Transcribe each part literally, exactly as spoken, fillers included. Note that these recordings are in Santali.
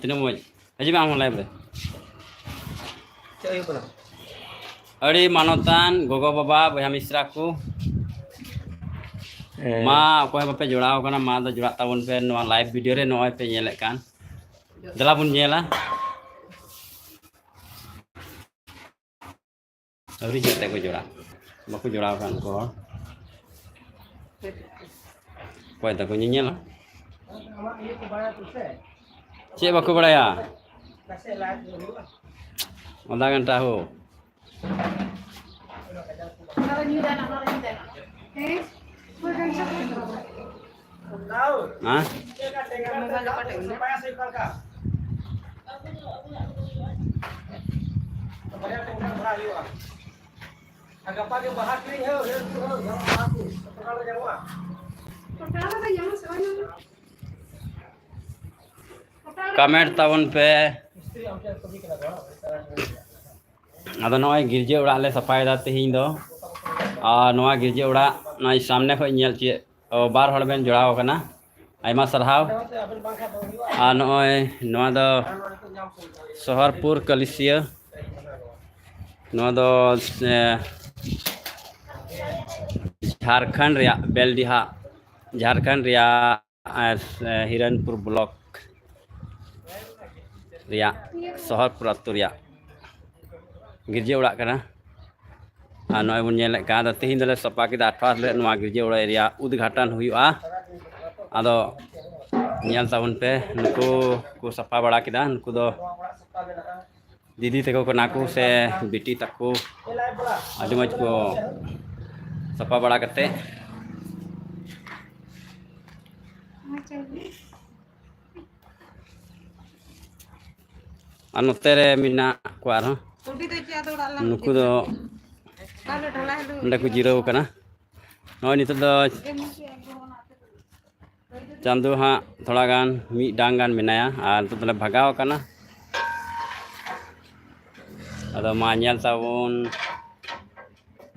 ᱛᱤᱱᱟᱹᱜ ᱢᱚᱡᱽ᱾ ᱦᱤᱡᱩᱜ ᱢᱮ ᱟᱢ ᱦᱚᱸ live ᱨᱮ᱾ ᱪᱮᱫ ᱦᱩᱭᱩᱜ ᱠᱟᱱᱟ? ᱟᱹᱰᱤ ᱢᱟᱱᱚᱛᱟᱱ ᱜᱚᱜᱚ ᱵᱟᱵᱟ, ᱵᱚᱭᱦᱟ ᱢᱤᱥᱨᱟ ᱠᱚ, ᱦᱮᱸ᱾ ᱢᱟ ᱚᱠᱚᱭ ᱦᱚᱸ ᱵᱟᱯᱮ ᱡᱚᱲᱟᱣ ᱠᱟᱱᱟ, ᱢᱟ ᱫᱚ ᱡᱚᱲᱟᱜ ᱛᱟᱵᱚᱱ ᱯᱮ ᱱᱚᱣᱟ live video ᱨᱮ᱾ ᱱᱚᱜᱼᱚᱭ ᱯᱮ ᱧᱮᱞᱮᱫ ᱠᱟᱱ, ᱫᱮᱞᱟ ᱵᱚᱱ ᱧᱮᱞᱟ᱾ ᱟᱹᱣᱨᱤ ᱦᱤᱡᱩᱜ ᱛᱮ ᱠᱚ ᱡᱚᱲᱟᱜ, ᱵᱟᱠᱚ ᱡᱚᱲᱟᱣ ᱠᱟᱱ ᱠᱚ ᱦᱚᱲ᱾ ᱚᱠᱚᱭ ᱛᱟᱠᱚ ᱧᱮᱧᱮᱞᱟ? ᱪᱮᱫ ᱵᱟᱠᱚ ᱵᱟᱲᱟᱭᱟ? ᱟᱫᱷᱟ ᱜᱷᱚᱱᱴᱟ ᱦᱳ᱾ ᱦᱮᱸ? ᱟᱨ ᱜᱟᱯᱟ ᱜᱮ ᱵᱟᱦᱟ ᱠᱤᱨᱤᱧ ᱦᱩᱭᱩᱜ, ᱦᱩᱭᱩᱜ, ᱦᱩᱭᱩᱜ, ᱵᱟᱦᱟ ᱠᱚ ᱯᱟᱛᱲᱟ ᱨᱮ ᱧᱟᱢᱚᱜᱼᱟ᱾ Comment ᱛᱟᱵᱚᱱ ᱯᱮ᱾ ᱟᱫᱚ ᱱᱚᱜᱼᱚᱭ ᱜᱤᱨᱡᱟᱹ ᱚᱲᱟᱜ ᱞᱮ ᱥᱟᱯᱷᱟᱭᱮᱫᱟ ᱛᱮᱦᱮᱧ ᱫᱚ᱾ ᱟᱨ ᱱᱚᱣᱟ ᱜᱤᱨᱡᱟᱹ ᱚᱲᱟᱜ ᱱᱚᱜᱼᱚᱭ ᱥᱟᱢᱱᱮ ᱠᱷᱚᱱ ᱧᱮᱞ ᱪᱮᱫ, ᱚ, ᱵᱟᱨ ᱦᱚᱲ ᱵᱮᱱ ᱡᱚᱲᱟᱣ ᱟᱠᱟᱱᱟ, ᱟᱭᱢᱟ ᱥᱟᱨᱦᱟᱣ᱾ ᱟᱨ ᱱᱚᱜᱼᱚᱭ ᱱᱚᱣᱟ ᱫᱚ ᱥᱚᱦᱚᱨᱯᱩᱨ ᱠᱟᱞᱤᱥᱤᱭᱟᱹ, ᱱᱚᱣᱟ ᱫᱚ, ᱮ, ᱡᱷᱟᱲᱠᱷᱚᱸᱰ ᱨᱮᱭᱟᱜ ᱵᱮᱞᱰᱤᱦᱟ, ᱡᱷᱟᱲᱠᱷᱚᱸᱰ ᱨᱮᱭᱟᱜ, ᱮ, ᱦᱤᱨᱚᱱᱯᱩᱨ block ᱨᱮᱭᱟᱜ ᱥᱚᱦᱚᱨᱯᱩᱨ ᱟᱹᱛᱩ ᱨᱮᱭᱟᱜ ᱜᱤᱨᱡᱟᱹ ᱚᱲᱟᱜ ᱠᱟᱱᱟ᱾ ᱟᱨ ᱱᱚᱜᱼᱚᱭ ᱵᱚᱱ ᱧᱮᱞᱮᱫ ᱠᱟᱱ, ᱟᱫᱚ ᱛᱮᱦᱮᱧ ᱫᱚᱞᱮ ᱥᱟᱯᱷᱟ ᱠᱮᱫᱟ, ᱟᱴᱷᱟᱥ ᱦᱤᱞᱳᱜ ᱱᱚᱣᱟ ᱜᱤᱨᱡᱟᱹ ᱚᱲᱟᱜ ᱨᱮᱭᱟᱜ ᱩᱫᱽᱜᱷᱟᱴᱚᱱ ᱦᱩᱭᱩᱜᱼᱟ᱾ ᱟᱫᱚ ᱧᱮᱞ ᱛᱟᱵᱚᱱ ᱯᱮ, ᱱᱩᱠᱩ ᱠᱚ ᱥᱟᱯᱷᱟ ᱵᱟᱲᱟ ᱠᱮᱫᱟ, ᱱᱩᱠᱩ ᱫᱚ ᱫᱤᱫᱤ ᱛᱟᱠᱚ ᱠᱟᱱᱟ ᱠᱚ ᱥᱮ ᱵᱤᱴᱤ ᱛᱟᱠᱚ, ᱟᱹᱰᱤ ᱢᱚᱡᱽ ᱠᱚ ᱥᱟᱯᱷᱟ ᱵᱟᱲᱟ ᱠᱟᱛᱮ᱾ ᱟᱨ ᱱᱚᱛᱮ ᱨᱮ ᱢᱮᱱᱟᱜ ᱠᱚᱣᱟ ᱟᱨᱦᱚᱸ, ᱱᱩᱠᱩ ᱫᱚ ᱚᱸᱰᱮ ᱠᱚ ᱡᱤᱨᱟᱹᱣ ᱠᱟᱱᱟ᱾ ᱱᱚᱜᱼᱚᱭ ᱱᱤᱛᱚᱜ ᱫᱚ ᱪᱟᱸᱫᱚ ᱦᱟᱸᱜ ᱛᱷᱚᱲᱟ ᱜᱟᱱ ᱢᱤᱫ ᱰᱟᱝ ᱜᱟᱱ ᱢᱮᱱᱟᱭᱟ ᱟᱨ ᱱᱤᱛᱚᱜ ᱫᱚᱞᱮ ᱵᱷᱟᱜᱟᱣ ᱟᱠᱟᱱᱟ᱾ ᱟᱫᱚ ᱢᱟ ᱧᱮᱞ ᱛᱟᱵᱚᱱ,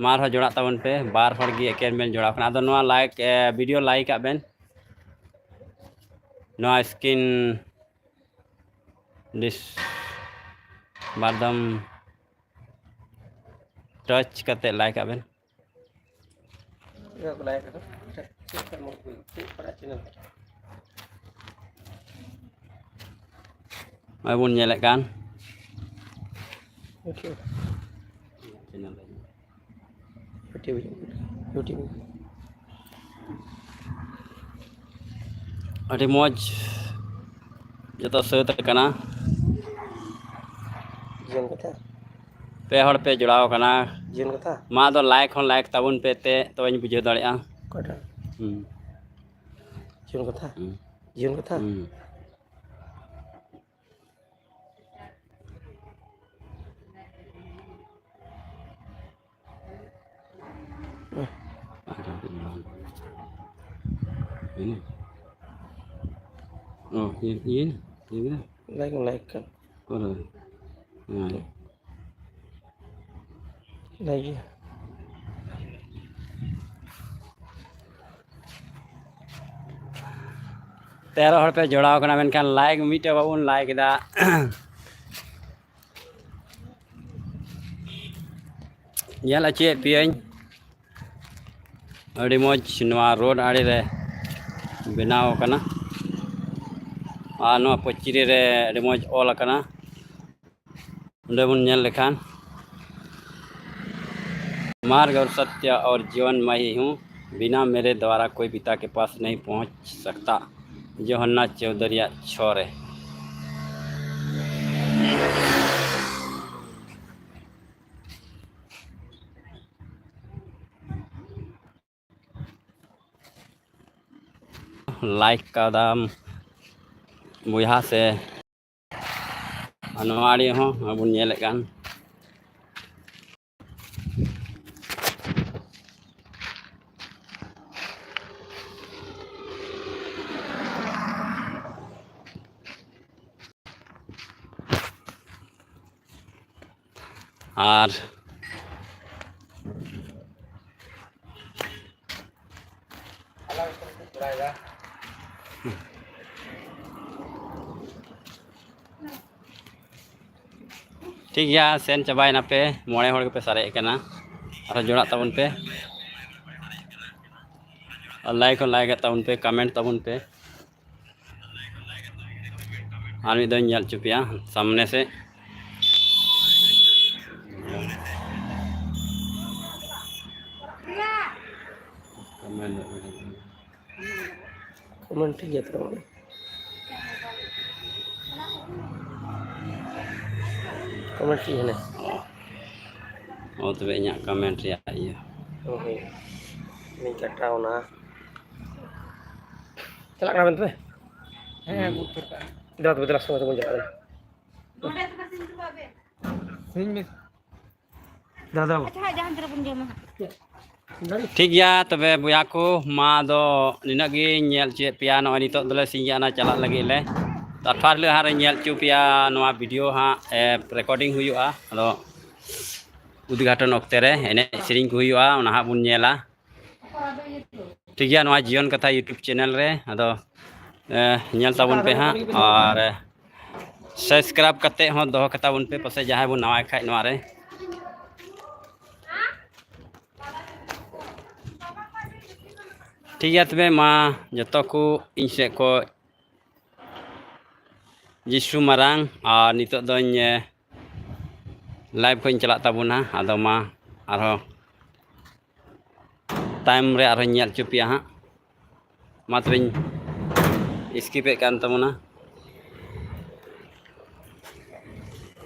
ᱢᱟ ᱟᱨᱦᱚᱸ ᱡᱚᱲᱟᱜ ᱛᱟᱵᱚᱱ ᱯᱮ, ᱵᱟᱨ ᱦᱚᱲ ᱜᱮ ᱮᱠᱮᱱ ᱵᱮᱱ ᱡᱚᱲᱟᱣ ᱠᱟᱱᱟ᱾ ᱟᱫᱚ ᱱᱚᱣᱟ like, ᱮ, video like ᱟᱜ ᱵᱮᱱ, ᱱᱚᱣᱟ screen ᱰᱤᱥ ᱵᱟᱨᱫᱚᱢ ᱴᱟᱪ ᱠᱟᱛᱮ ᱞᱟᱭᱤᱠ ᱟᱜ ᱵᱮᱱ᱾ ᱱᱚᱜᱼᱚᱭ ᱵᱚᱱ ᱧᱮᱞᱮᱫ ᱠᱟᱱ᱾ YouTube, YouTube. ᱟᱹᱰᱤ ᱢᱚᱡᱽ ᱡᱚᱛᱚ ᱥᱟᱹᱛ ᱟᱠᱟᱱᱟ᱾ ᱡᱤᱭᱚᱱ ᱠᱟᱛᱷᱟ᱾ ᱯᱮ ᱦᱚᱲ ᱯᱮ ᱡᱚᱲᱟᱣ ᱟᱠᱟᱱᱟ᱾ ᱡᱤᱭᱚᱱ ᱠᱟᱛᱷᱟ᱾ ᱢᱟ ᱟᱫᱚ ᱞᱟᱭᱤᱠ ᱦᱚᱸ ᱞᱟᱭᱤᱠ ᱛᱟᱵᱚᱱ ᱯᱮ ᱛᱮ, ᱛᱚᱵᱮᱧ ᱵᱩᱡᱷᱟᱹᱣ ᱫᱟᱲᱮᱭᱟᱜᱼᱟ᱾ ᱚᱠᱟᱴᱟᱜ? ᱦᱩᱸ᱾ ᱡᱤᱭᱚᱱ ᱠᱟᱛᱷᱟ᱾ ᱦᱩᱸ᱾ ᱡᱤᱭᱚᱱ ᱠᱟᱛᱷᱟ᱾ ᱦᱩᱸ᱾ ᱦᱩᱸ᱾ ᱚ, ᱤᱭᱟᱹ, ᱤᱭᱟᱹ, ᱤᱭᱟᱹ᱾ ᱞᱟᱭᱤᱠ, ᱞᱟᱭᱤᱠ ᱠᱟᱱ᱾ ᱚᱠᱟᱨᱮ? ᱦᱮᱸ᱾ ᱞᱟᱭᱤᱠ ᱜᱮ᱾ ᱛᱮᱨᱚ ᱦᱚᱲ ᱯᱮ ᱡᱚᱲᱟᱣ ᱠᱟᱱᱟ, ᱢᱮᱱᱠᱷᱟᱱ ᱞᱟᱭᱤᱠ ᱢᱤᱫᱴᱮᱡ ᱵᱟᱵᱚᱱ ᱞᱟᱭᱤᱠ ᱮᱫᱟ᱾ ᱧᱮᱞ ᱦᱚᱪᱚᱭᱮᱫ ᱯᱮᱭᱟᱹᱧ, ᱟᱹᱰᱤ ᱢᱚᱡᱽ ᱱᱚᱣᱟ ᱨᱳᱰ ᱟᱲᱮ ᱨᱮ ᱵᱮᱱᱟᱣ ᱟᱠᱟᱱᱟ᱾ ᱟᱨ ᱱᱚᱣᱟ ᱯᱟᱹᱪᱨᱤ ᱨᱮ ᱟᱹᱰᱤ ᱢᱚᱡᱽ ᱚᱞ ᱟᱠᱟᱱᱟ᱾ ᱚᱸᱰᱮ ᱵᱚᱱ ᱧᱮᱞ ᱞᱮᱠᱷᱟᱱ, "मार्ग और सत्य और जीवन मैं ही हूँ, बिना मेरे द्वारा कोई पिता के पास नहीं पहुँच सकता।" ᱡᱳᱦᱟᱱᱱᱟ ᱪᱳᱣᱫᱟᱹᱨᱤᱭᱟᱜ ᱪᱷᱚ ᱨᱮ᱾ ᱞᱟᱭᱤᱠ ᱠᱟᱫᱟᱢ ᱵᱚᱭᱦᱟ ᱥᱮ? ᱟᱨ ᱱᱚᱣᱟ ᱟᱲᱮ ᱦᱚᱸ ᱱᱚᱜᱼᱚᱭ ᱵᱚᱱ ᱧᱮᱞᱮᱫ ᱠᱟᱱ᱾ ᱟᱨ ᱴᱷᱤᱠ ᱜᱮᱭᱟ, ᱥᱮᱱ ᱪᱟᱵᱟᱭᱮᱱᱟ ᱯᱮ, ᱢᱚᱬᱮ ᱦᱚᱲ ᱜᱮᱯᱮ ᱥᱟᱨᱮᱡ ᱟᱠᱟᱱᱟ᱾ ᱟᱨᱦᱚᱸ ᱡᱚᱲᱟᱜ ᱛᱟᱵᱚᱱ ᱯᱮ, ᱟᱨ ᱞᱟᱭᱤᱠ ᱦᱚᱸ ᱞᱟᱭᱤᱠ ᱛᱟᱵᱚᱱ ᱯᱮ, ᱠᱚᱢᱮᱱᱴ ᱛᱟᱵᱚᱱ ᱯᱮ᱾ ᱟᱨ ᱢᱤᱫ ᱫᱷᱟᱣ ᱤᱧ ᱧᱮᱞ ᱦᱚᱪᱚ ᱯᱮᱭᱟ ᱥᱟᱢᱱᱮ ᱥᱮᱫ᱾ ᱠᱚᱢᱮᱱᱴ ᱴᱷᱤᱠ ᱜᱮᱭᱟ ᱛᱚ᱾ ᱠᱚᱢᱮᱱᱴ ᱴᱷᱤᱠ ᱦᱮᱱᱟᱜ᱾ ᱚ, ᱛᱚᱵᱮ ᱤᱧᱟᱹᱜ ᱠᱚᱢᱮᱱᱴ ᱨᱮᱭᱟᱜ ᱤᱭᱟᱹ᱾ ᱦᱳᱭ, ᱤᱧ ᱠᱟᱴᱟᱣᱱᱟ᱾ ᱪᱟᱞᱟᱜ ᱠᱟᱱᱟ ᱵᱮᱱ ᱛᱚᱵᱮ? ᱦᱮᱸ, ᱵᱩᱡᱽ ᱫᱚᱨᱠᱟᱨ᱾ ᱫᱮᱞᱟ ᱛᱚᱵᱮ, ᱫᱮᱞᱟ, ᱥᱚᱸᱜᱮ ᱛᱮᱵᱚᱱ ᱪᱟᱞᱟᱜ ᱠᱟᱱᱟ᱾ ᱥᱮᱨᱮᱧ ᱢᱮ᱾ ᱫᱟᱫᱟ᱾ ᱟᱪᱪᱷᱟ, ᱡᱟᱦᱟᱸ ᱛᱤᱱᱟᱹᱜ ᱵᱚᱱ ᱡᱚᱢᱟ ᱦᱟᱸᱜ᱾ ᱴᱷᱤᱠ ᱜᱮᱭᱟ, ᱛᱚᱵᱮ ᱵᱚᱭᱦᱟ ᱠᱚ, ᱢᱟ ᱟᱫᱚ ᱱᱤᱱᱟᱹᱜ ᱜᱤᱧ ᱧᱮᱞ ᱦᱚᱪᱚᱭᱮᱫ ᱯᱮᱭᱟ᱾ ᱱᱚᱜᱼᱚᱭ ᱱᱤᱛᱚᱜ ᱫᱚᱞᱮ ᱥᱤᱧ ᱠᱟᱱᱟ, ᱪᱟᱞᱟᱜ ᱞᱟᱹᱜᱤᱫ ᱞᱮ᱾ ᱛᱚ ᱟᱴᱷᱣᱟᱨ ᱦᱤᱞᱳᱜ ᱦᱟᱸᱜ ᱨᱮ ᱧᱮᱞ ᱦᱚᱪᱚ ᱯᱮᱭᱟ ᱱᱚᱣᱟ ᱵᱷᱤᱰᱤᱭᱳ ᱦᱟᱸᱜ, ᱮ, ᱨᱮᱠᱚᱨᱰᱤᱝ ᱦᱩᱭᱩᱜᱼᱟ᱾ ᱟᱫᱚ ᱩᱫᱽᱜᱷᱟᱴᱚᱱ ᱚᱠᱛᱮ ᱨᱮ ᱮᱱᱮᱡ ᱥᱮᱨᱮᱧ ᱠᱚ ᱦᱩᱭᱩᱜᱼᱟ, ᱚᱱᱟ ᱦᱟᱸᱜ ᱵᱚᱱ ᱧᱮᱞᱟ᱾ ᱴᱷᱤᱠ ᱜᱮᱭᱟ, ᱱᱚᱣᱟ ᱡᱤᱭᱚᱱ ᱠᱟᱛᱷᱟ YouTube ᱪᱮᱱᱮᱞ ᱨᱮ ᱟᱫᱚ, ᱮ, ᱧᱮᱞ ᱛᱟᱵᱚᱱ ᱯᱮ ᱦᱟᱸᱜ, ᱟᱨ ᱥᱟᱵᱥᱠᱨᱟᱭᱤᱵᱽ ᱠᱟᱛᱮ ᱦᱚᱸ ᱫᱚᱦᱚ ᱠᱟᱛᱟ ᱵᱚᱱ ᱯᱮ, ᱯᱟᱥᱮᱡ ᱡᱟᱦᱟᱸᱭ ᱵᱚᱱ ᱱᱟᱣᱟᱭ ᱠᱷᱟᱡ ᱱᱚᱣᱟ ᱨᱮ᱾ ᱴᱷᱤᱠ ᱜᱮᱭᱟ, ᱛᱚᱵᱮ ᱢᱟ ᱡᱚᱛᱚ ᱠᱚ ᱤᱧ ᱥᱮᱫ ᱠᱷᱚᱡ ᱡᱤᱥᱩ ᱢᱟᱨᱟᱝ, ᱟᱨ ᱱᱤᱛᱚᱜ ᱫᱚᱧ, ᱮ, ᱞᱟᱭᱤᱵᱷ ᱠᱷᱚᱡ ᱤᱧ ᱪᱟᱞᱟᱜ ᱛᱟᱵᱚᱱᱟ᱾ ᱟᱫᱚ ᱢᱟ ᱟᱨᱦᱚᱸ ᱛᱟᱭᱚᱢ ᱨᱮ ᱟᱨᱦᱚᱸᱧ ᱧᱮᱞ ᱦᱚᱪᱚ ᱯᱮᱭᱟ ᱦᱟᱸᱜ᱾ ᱢᱟ ᱛᱚᱵᱮᱧ ᱥᱠᱤᱯᱮᱫ ᱠᱟᱱ ᱛᱟᱵᱚᱱᱟ᱾